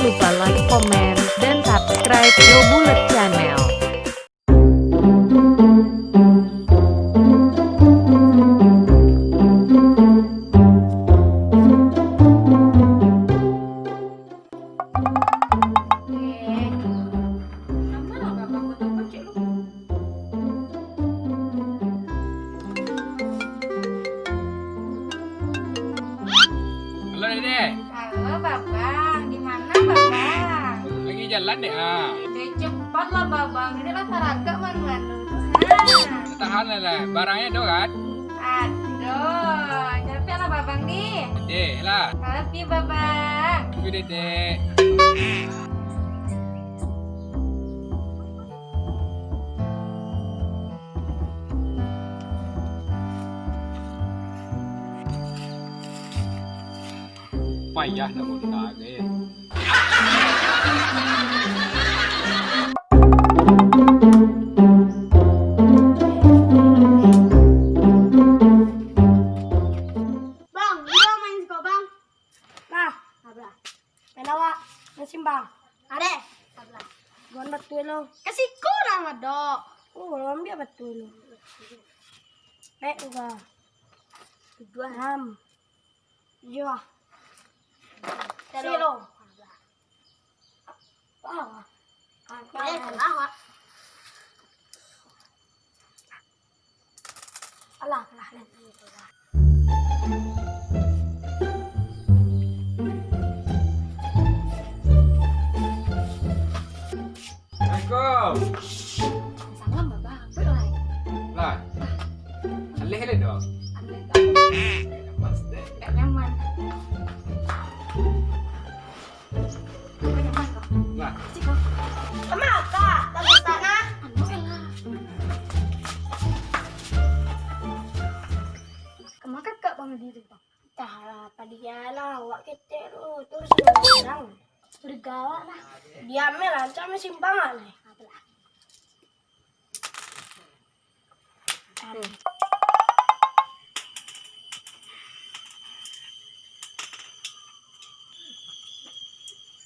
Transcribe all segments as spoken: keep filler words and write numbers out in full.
lupa like, komen, dan subscribe Lo Bulet Channel. Eh, kenapa lah babang kau tak pacik lu? Halo, Dede. Halo, Babang. Di mana, Babang? Lagi jalan, Dek, ah. Dek, cepatlah, Babang. Dek lah taragak manu-manu tu, ha. Tahan lah, lah. Barangnya ado, kan? Ado. Capek lah, Babang, ni. Dek lah. Makasih, Babang. Tunggu, Dede. Payah nak mondar ko. Bang, iyo main siko, Bang. Nah, ablah. Main awak, main simbang. Areh, ablah. Gon batua lo. Ka siko lah, Madok. Oh, lo ambiak batua lo. Baik, dua. Dua. Enam. Tujuh. Silo. Wah. Alah, alah, alah. Assalamualaikum. Salam, Baba. Ampek lai. Lah. Aleh, aleh doh. Aleh, Baba. Lemas deh. Nggak nyaman. Nggak nyaman kok. Nah. Cik, kok. Kama, Kak? Tak bisa, nah. Anu, elah. Kama kakak bang di rumah? Entahlah, padialah, awak ketek tu, tu sudah bilang. Curiga awak lah. Diam lah, macam simpang lah. Apalah.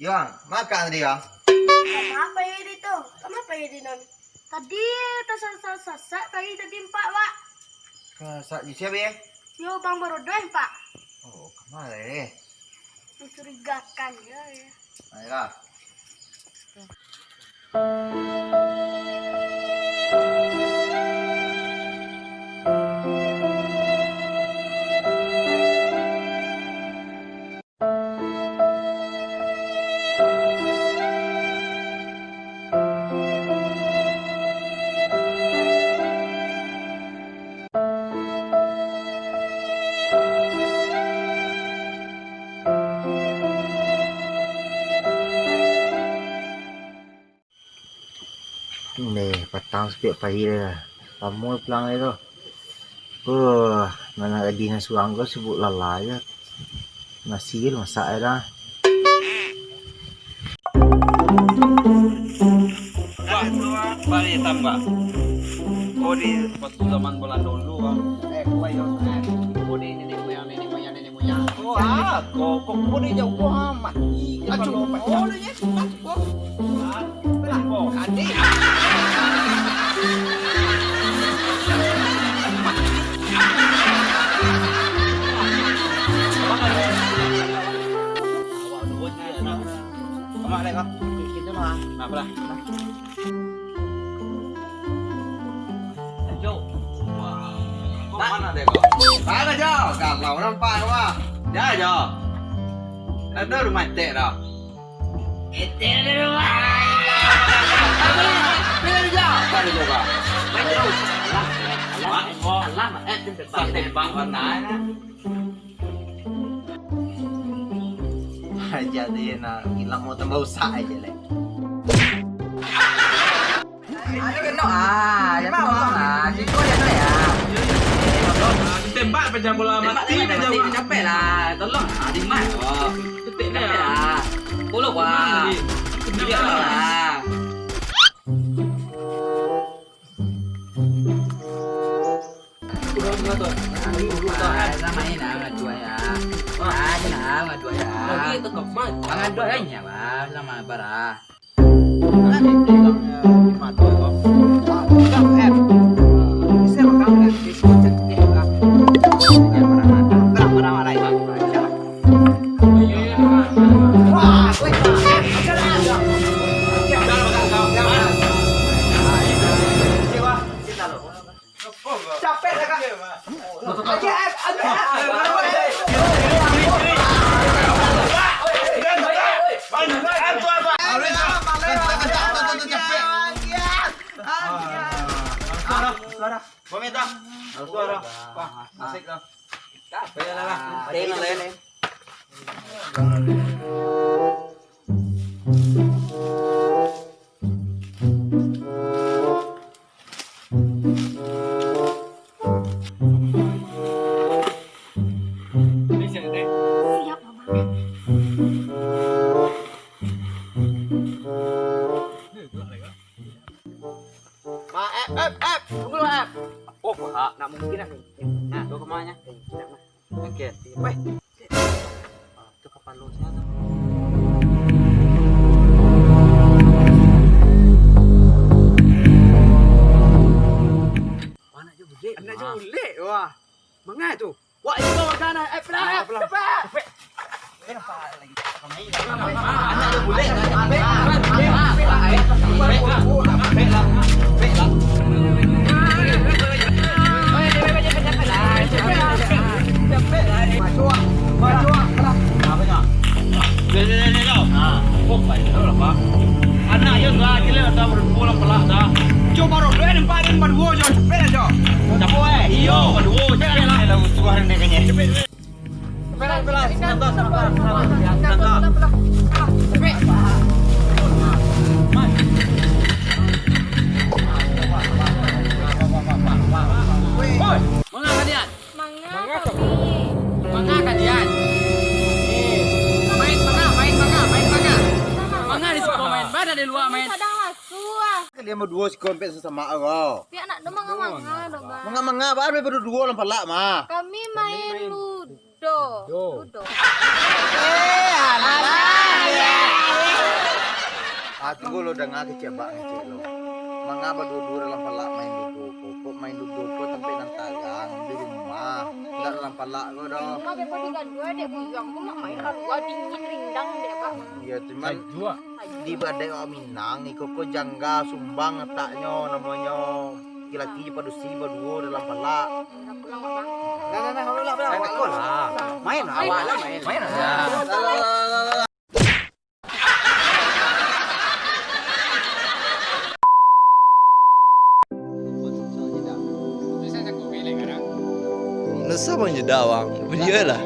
Yo, makan tadi yo. Kenapa ya di tu? Kenapa ya di non? Tadi tersasak-sasak pagi tadi empat, Pak. Sasak di siapa ya? Yo, Bang Barodo, Pak. Oh, kemana eh? Mencurigakan ya, ya. Ayolah. Neh, patang sapiak pagi dah. Lamo pulang lai tu. Huh, nan nak gadih nan surang ko sibuk lalai je. Nasi je masak je dah. Bang, bang, bang, tambah. Oh, di waktu zaman Belanda dulu, bang. Eh, kue yo, eh. Oh, di nenek moyang, nenek moyang, nenek moyang. Oh, ah, kok, kok, kok di jauh, ah, mati. Acuh, oh, lu ya, cukup. Ah, berapa? Adik. Amak dek kau. Kito lah. Kenapa lah? Jo. Kau mana dek kau? Mana Jo? Kalau nampak kau mah. Dah Jo. Ada rumah etek dah. Etek ada rumah. Apa lagi? Apa lagi Jo? Apa lagi kau? Alah, alah, alah, eh, tembak, tembak warna. Aja tu ya nak hilang mau tambah usak aja leh. Ayo kena ah, jangan tolong lah. Siko dia tu ya. Tembak pecah bola mati dia jawab. Capek lah, tolong lah, Dimas. Ketik dia. Capek lah. Puluh wah. Dia lah. Nah, main lah, dua ya. Wah, ada lah. Mangadu ya. Lagi itu kau mai. Mangadu ya nya, bah, lama bara. Capek dah, Kak. Ayo, ayo, ayo, ayo. Suara. Suara. Suara. Wah, asik dah. Capek lah, lah. Lain, lain, lain. Siap, Mama. Ma, Ep, Ep, Ep, tunggu dulu, Ep. Oh, nak mungkin, nak mungkin. Nah, tu kemana? Oke, weh. Ah, tu kapalo sia tu. Anak je bulek. Anak je bulek, wah. Mangai tu? Wah, itu warga anak. Eh, pelan, eh, pelan. Cepet. Anak je bulek. Anak yo lah, gila dah, baduo lah, pelak dah. Cubo, bro, dua, empat, lima, dua, jo, cepet aja. Capo, eh. Iyo, baduo, cepet lah. Alah, utuh hari ni kayaknya. Cepet, cepet. Manga kalian? Manga kalian? Main manga, main manga, main manga. Manga di siko main, bana di lua main. Sadang lasuah. Kalian baduo siko ampek sasamo ko. Piak nak do manga-manga do, Bang. Manga-manga, ba, baduo-duo dalam palak mah. Kami main ludo. Ludo. Eh, alah. Ah, tunggu lo, danga kecek abak kecek lo. Manga baduo-duo dalam palak main ludo ko. Kok main ludo ko tampek nan tarang di rumah. Ndak dalam palak ko doh. Di rumah beko digandua dek buyuang ko, nak main kalua dingin rindang dek, Bang. Iyo, cuman di badai awak Minang, iko ko jangga sumbang letaknyo, namonyo laki-laki jo padusi baduo dalam palak. Nah, nah, nah, awak lah, awak lah. Main lah, awak lah, main. Main lah. Nasa bang jeda bang, beliau lah.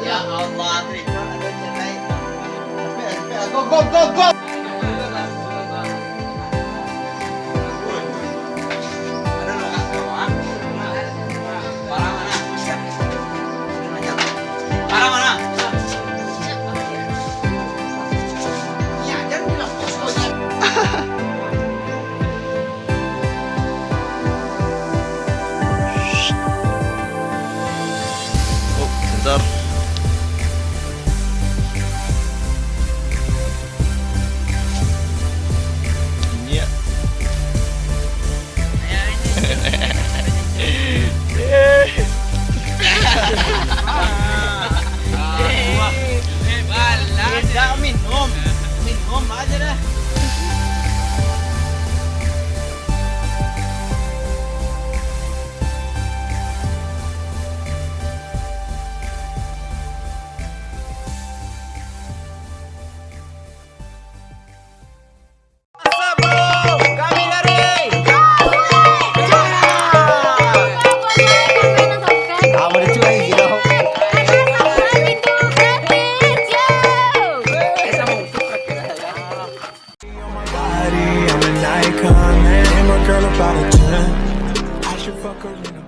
Ya Allah, Tripod ada cerai. Go, go, go, go! Oh, sensor. Ini ya. Tidak minum. Minum aja dah. Asap, bro. Kami dari Apa dia cuy, gitu? Body, I'm an icon, and my girl about a ten. I should fuck her in